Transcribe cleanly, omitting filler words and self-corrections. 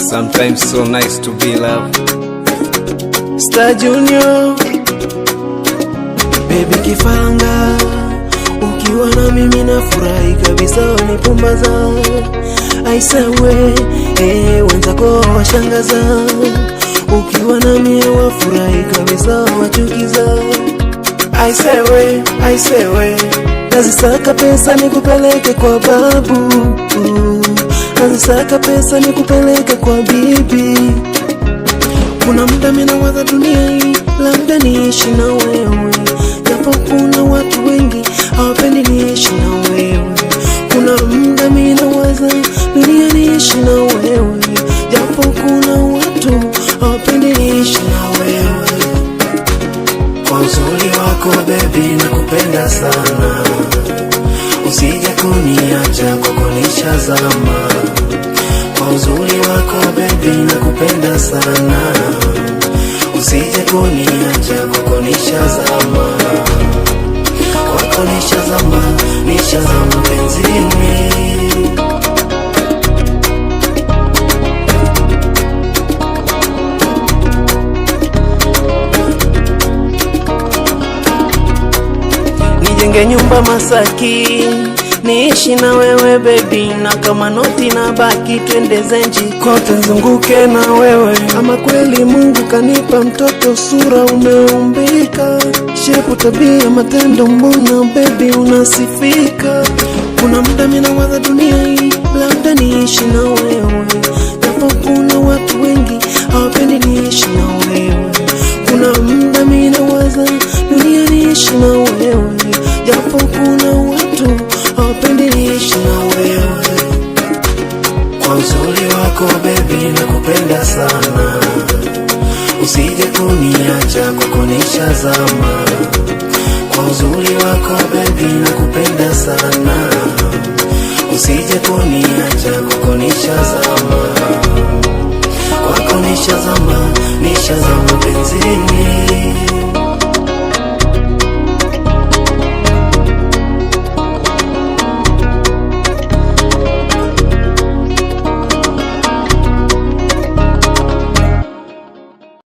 Sometimes so nice to be loved. Star Junior, baby kifanga, ukiwa na mimi nafurahi kabisa, wanipumbaza aisawe, wenzako washangaza, ukiwa na mie wafurahi kabisa, wachukiza aisewe, aisewe, nazisaka pesa nikupeleke kwa babu, nazisaka pesa nikupeleke kwa bibi. Kuna muda mimi nawaza dunia hii, labda niishi na wewe, japo kuna watu wengi hawapendi niishi na wewe. Kuna muda mimi nawaza dunia niishi na wewe, japo kuna watu hawapendi niishi na wewe. Kwa uzuri wako baby, nakupenda sana, usije kuniacha kwako nishazama. Kwa uzuri wako baby, nakupenda sana, usije kuniacha kwako nishazama, kwako nishazama, nishazama penzini. Nijenge nyumba Masaki, niishi na wewe baby, na kama noti na baki, twende Zenji kote nzunguke na wewe. Ama kweli Mungu kanipa mtoto, sura umeumbika, shepu, tabia, matendo, mbona baby unasifika. Kuna muda mimi nawaza dunia hii, labda niishi na wewe, japo kuna watu wengi hawapendi niishi na wewe. Kuna muda mimi nawaza dunia niishi na wewe, japo kuna watu hawapendi niishi na wewe. Kwa uzuri wako baby, nakupenda sana, usije kuniacha kwako nishazama. Kwa uzuri wako baby, nakupenda sana, usije kuniacha kwako nishazama,